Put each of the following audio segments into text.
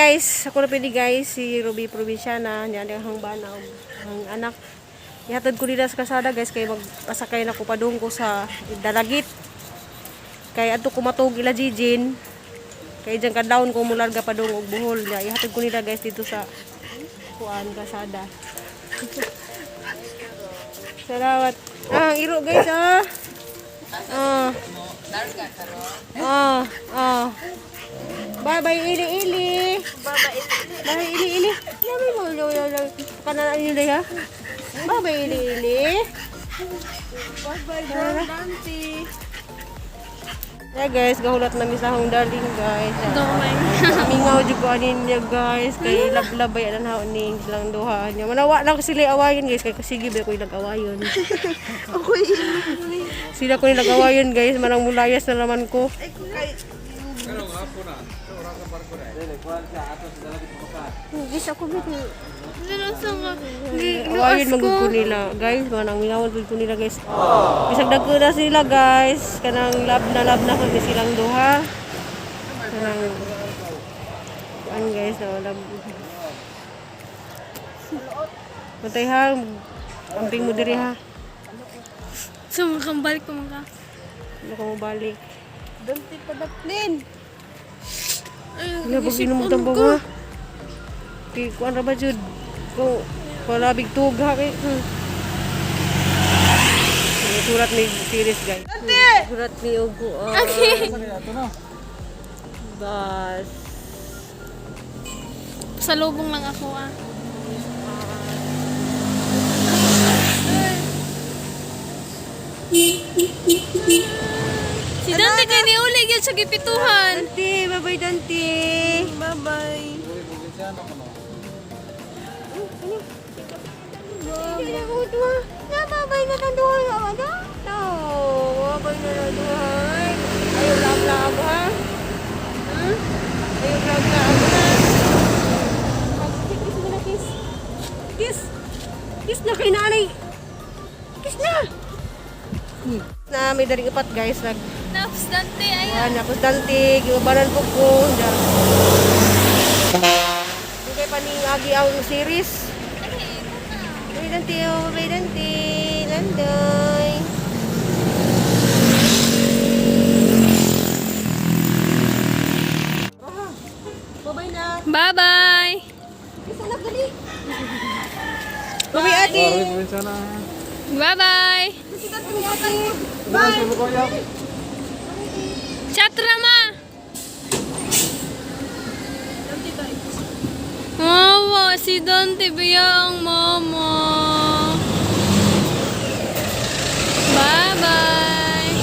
guys, ako na pwede guys, si Ruby Provinciana, niya ang bana og ang anak. Ihatod ko nila sa kasada guys kay magpasakay na ko padung ko sa Dalagit. Kay adto ko matug ila Jijin. Kay diyan kadlawon ko mularga padung og Bohol niya. Ihatod ko nila guys dito sa kuan kasada. Salamat. Ah, ang iro guys ah. Ah. Ah, ah. Bye bye ili ili. Bye-bye. Bye ili ili. Lami mo lo lo lo. Kana niyo ha. Bye bye ili ili. Bye-bye, Dante. Yeah guys, gahulat na mi sa akong darling guys. Domay. Mingaw jud ko anin niya guys kay lablabay anan haon ning silang duha niya. Manawa lang sila awayon guys kay sige ba ko ilag-awayon. Okay. Sila ko nilag-awayon guys, manang mulayas na naman ko. Ay, kung kay... Guys, ako ba Awayin Awayon magud ko nila guys, manang mingawan gud ko nila guys. Bisag dagko na sila guys, kanang love na kami silang duha. Kanang kuan guys, na love. Patay ha, amping mo diri ha. So, makambalik ko mga. Ano ka mo balik? Dante padaplin. Ay, Wala pag inom mo tambang ha. Kay kuan ra ba jud? Ko palabig tuga kay. Surat ni series guys. Surat ni og Okay. Bus. Salubong lang ako ah. Si Dante kay niuli gyud sa gipituhan. Dante, bye-bye Dante. Bye-bye. Bye-bye na lang duha. Ano? No, bye-bye na lang duha. Ayaw lab-lab ha? Hmm? Ayaw lab-lab ha? Kiss mo na, kiss. Kiss. Kiss na kay nanay. Kiss na. Na may daring upat guys nag Naps Dante ayan. Kuan ako Dante, giubanan po ko. Dugay pa ning agi ang series. Ay, ito na. Bye Dante, oh, bye Dante. Landoy. Bye na. Bye-bye. Kiss anak dali. Bye ate. Bye-bye. Bye. Chat ma. Mama, si Dante biya ang mama. Bye-bye.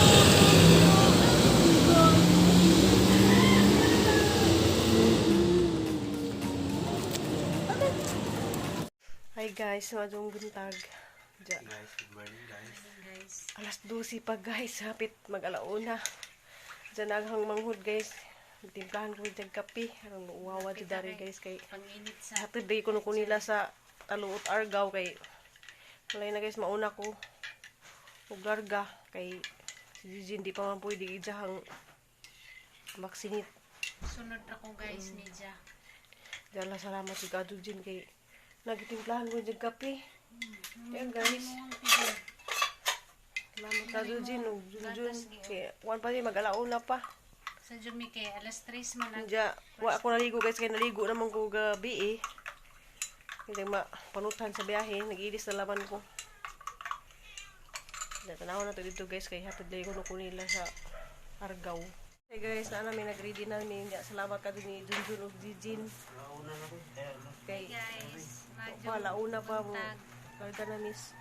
Hi guys, madung buntag. Diya. Guys, good morning guys. Alas 12 pa guys, hapit mag-alauna. Diyan aghang manghod guys. Timplahan ko dyan kape. Arang uwawa dyan dari guys kay Panginit sa hatid day ko ko nila sa Taluot Argaw kay walay na guys mauna ko og larga kay si Gigi hindi pa man pwede ijahang vaccinate. sunod ako guys ni Ja. Dala salamat si Kado Jin kay nagitimplahan ko dyan kape. Kaya guys. Salamat Kado Jin ug Junjun. Kay kuan pa ni mag-alauna pa. Sa Jumike, alas 3 man ang Diya, wa ako naligo guys kay naligo naman ko gabi eh. Hindi ma panutan sa biyahe, nag-ilis na laman ko. Diya, tanaw na to dito guys kay hatod lang ko ko nila sa Argaw. Hey guys, na namin nag-ready namin. Diya, salamat ka din ni Junjun ug Jijin. Kay guys. pa launa pa mo. Karga na miss.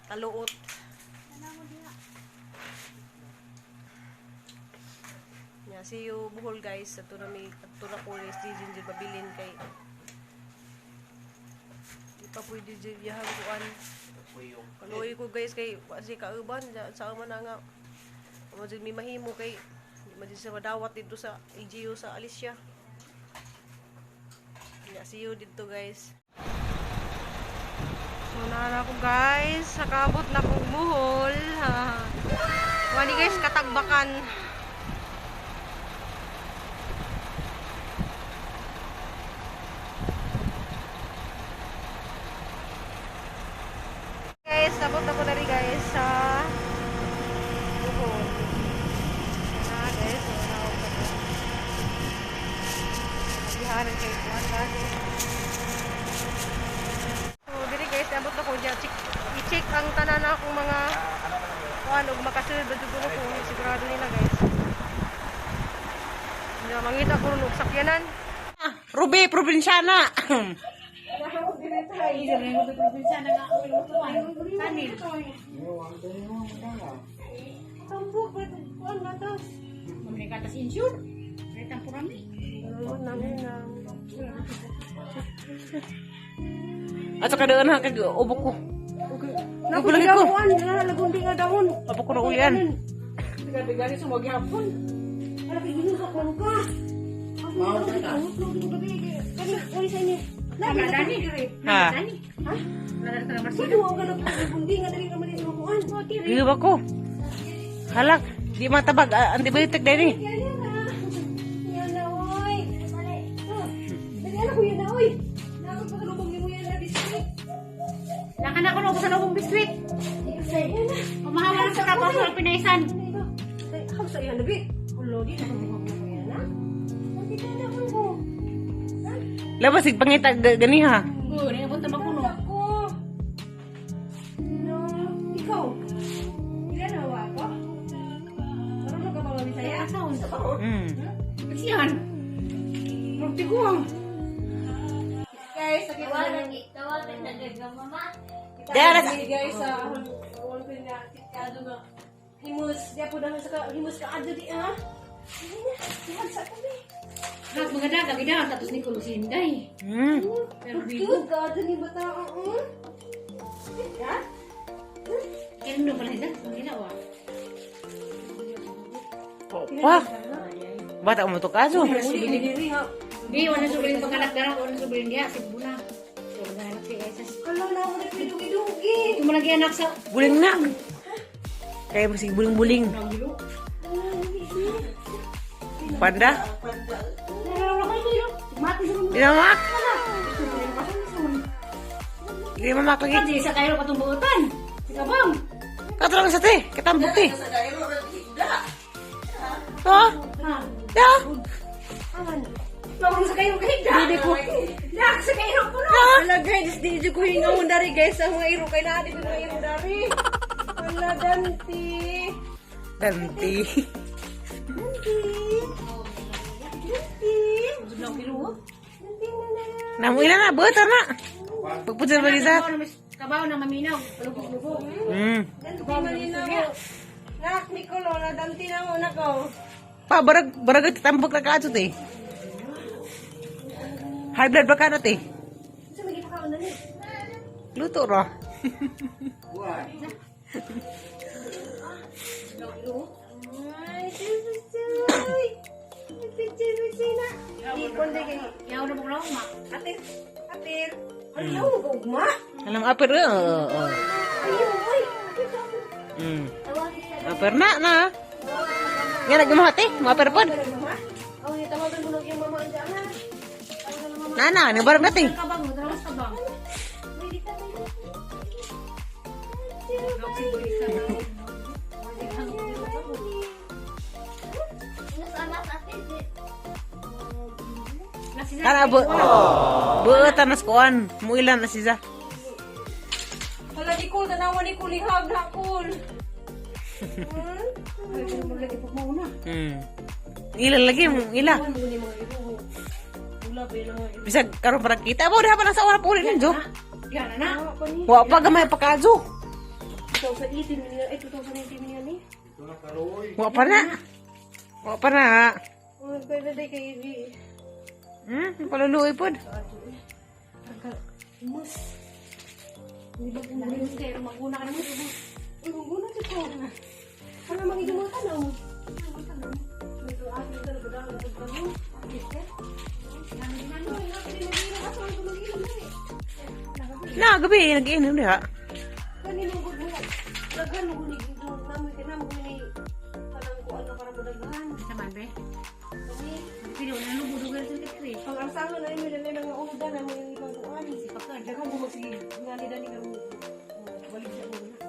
Taluot. Yeah, see you Bohol guys. Ato na mi ato na ko guys Jijin jud babilin kay di pa pwede jud yahang kuan. Kaluoy ko guys kay wa si kauban sa man na nga. Mo jud mi mahimo kay di man jud siya madawat dito sa EGU sa Alicia. Yeah, see you dito guys. So nara ko guys, nakabot na kong Bohol. Wani guys, katagbakan. Abot ako na rin, guys, sa Bohol. Na guys, so naog ko. Nagihanan kay kuan lagi. So diri guys, abot ako diya check, i-check ang tanan na akong mga kuan ug makasulod ba jud ko, sigurado nila, guys. Hindi mangita ko ron og sakyanan. Ruby, probinsyana. Tambok ba kuan gatas? Katas insure. Retang purami. Namin na. At saka doon ha, kag ubo ko. Naku, Lagi ko. kuan, lagundi nga dahon. Ubo ko na uyan. Bigali sumagi hapon. Ala kay ginuha ko ka. Ako ka. Kani, uli sa inyo. Lagi na dani. Ha? Ha? Sino ang ganap ko bundi nga dali naman sa kuan? Giba ko. Halak, di matabag antibiotic diri. Yan na. Yan na oy. Oh, dali ala ko yan na oy. Nakot pa sa lubong nimo yan na biscuit. Naka na ko na sa lubong biskwit. Yan na. Umahawa na sa trabaho sa Pinaysan. Ano ito? Ay, ako sa iyan labi. Ulo di ako ko yan na. Nakita na ko. Labas sig pangita ganiha. Go, ni abot na makuno. Ako. No, ikaw. Ilan na wa ako? Marunong ka ba Bisaya? Siyan. Magtiguang. Guys, nakita na. Kita Dara na guys sa kuwan ko nga kado nga. Himus, di po dahil sa himus ka adto di ha. Hindi na, sihag sa kami. Ras mga daga gida tapos ni Kulusinday. Pero Cute ka adto ni bata oo. Ha? Kailan mo pala sila? Mga wa. Pa. Bata mo to kaso. Uli ni diri ha. Di wala subrin pagkanak dara, wala subrin diha Cebu na. So anak si guys. Hala na mo nagpidugi-dugi. Ito mo lagi anak sa Buling na. Kaya masig buling-buling. Panda. Di na mak. Di na mak lagi. Di sa kayo katong buotan. Si kabang. Katulong sa te, katambok te. Oh. Ya. Mawang sa kayo kahigda. Dili ko. Dak sa kayo ko no. Ala guys, di jud ko hingamon dari guys ang mga iro kay naa di ko mga iro dari. Ala danti. Danti. Danti. Danti. Danti na na. Namu ilan na, buta na. Pagputsa ba sa? Kabaw na maminaw, lubog-lubog. Danti man ni na mo. Nak Nicolo na danti na mo nako. Pa, barag, barag tambok na kaso te. High blood ba ka na te? Unsa may gipakaon dali? Luto ra. Ay, susuy. Pichi na. Di kon di kay Yaw na mo ma. Atir. Atir. Ayaw mo ugma. Alam, aper. Oo. Ayaw oy. Aper na, na. Nga nagmaha te, maper pod. Mama? Oh, tawagan mo lang yung mama andyan ha. Tawagan mo mama. Na na, ni barag na te. Kabang, trawas kabang. May di ka, may di ka. Kana bu. Buta nas kuan, muilan na siya. Hala, di cool. Tanawa ni cool. Ihag na cool. Ila lagi mo ila. Bisag karon para kita mo dapat nasa ora puli ninjo. Diyan na na. Wa pa gamay pa kaso. 2018 niya. Eh, 2019 niya ni. Wa pa na. Wa pa na. Oh, pwede day kay Ibi. Paluluoy pod. Mas. Di ba kung Dali mo kayo maguna ka na mo. Uy, maguna siya ko. Para mangidumakan na mo. Medyo asin ka na ba dahil napagkano? Na gabi nag-inom diha. Kanino gud mo? Daghan mo gud ni namoy kay namo ni kanang kuan na para madaghan. Sa man be. Kani Pili wala lubo dugal sa kitri. pang arsangon na imo dali mga orda na mo yung ibang kuan. Si pakad daghan mo magsige ngali dali nga mo. Balik siya mo na.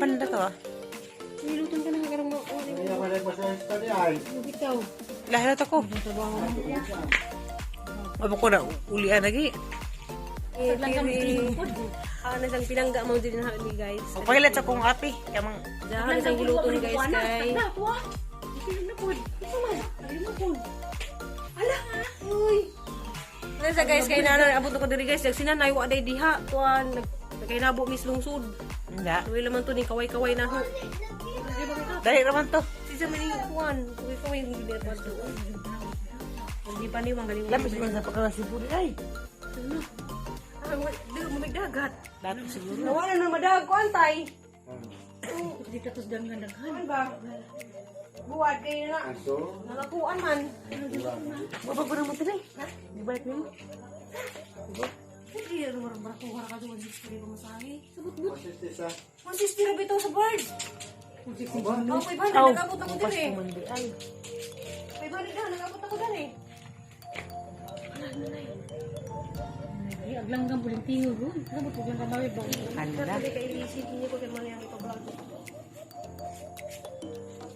banda to ah. Niluton ka na karong mo. Hindi ako nagpasaya ay. Bitaw. Lahilot ako. Abo ko na ulian lagi. Eh, diri. Ah, nasang pinangga mo din na ni guys. O pahilat sa kong ate. Kamang Dahan nasang giluton guys kay. Ala, uy. Nasa guys kay nanay abot ko diri guys. Sinanay wa day diha tuan nagkahinabo mis lungsod. Hindi. Tuwi laman to ni kaway-kaway na ho. Dali raman to. Sisa man yung kuan, kaway-kaway yung hindi pa to. Hindi pa ni galing. Lapis man sa pagkalasipuri ay. Ah, di mo dagat. Dato siguro. Nawala na madag kuan tay. Hindi ka tos dami nga daghan. Ano ba? Buwad kayo na. Aso. Nakakuan man. Wala ko naman tili. Di balik nimo. Hindi ano marang kuha ka doon sa pamasahe. Sabot-bot. Masistisa. 160 ra bitaw sa bird. Oh, 500 nag-abot ako din eh. Mandi ay. 500 na nag-abot ako din eh. Hala. Sabi kay Lizzie, hindi ko kay Manny ang ipa-vlog.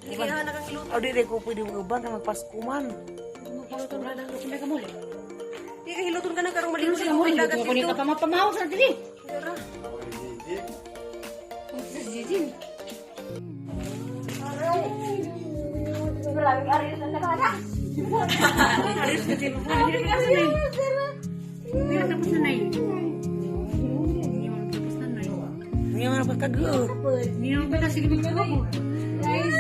Hindi kaya nakakiluto. O di ko pwede mo uban na magpasko man. Hiluton ka na. Di ka hiluton ka na karong maligo sa tubig dagat dito. Ako yung gigi. Hindi man pagkaguo. Guys,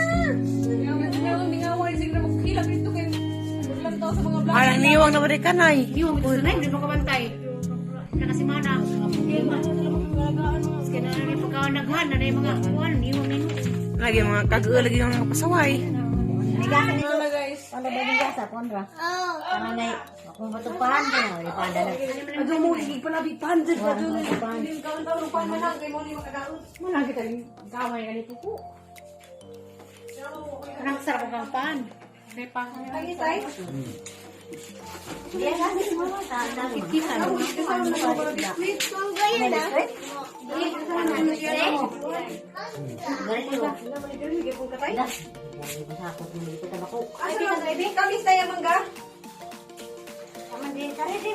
mingaw siguro magkilap dito kay lang tao sa mga vlog. Parang niwang na balik kanay. Lagi mga kaguo lagi yung mga pasaway. Ano guys? Ano ba yung gasa? Konra? Para na kung matupahan ka na, ipada na. Ado mo sige pa labi 100 pa doon. Yung kaon taon pan man lang kay mo ni makadaot. Ay, tay. Hindi, kasi mo, tama. Ay, kami tayo mangga. Tama din, tara din,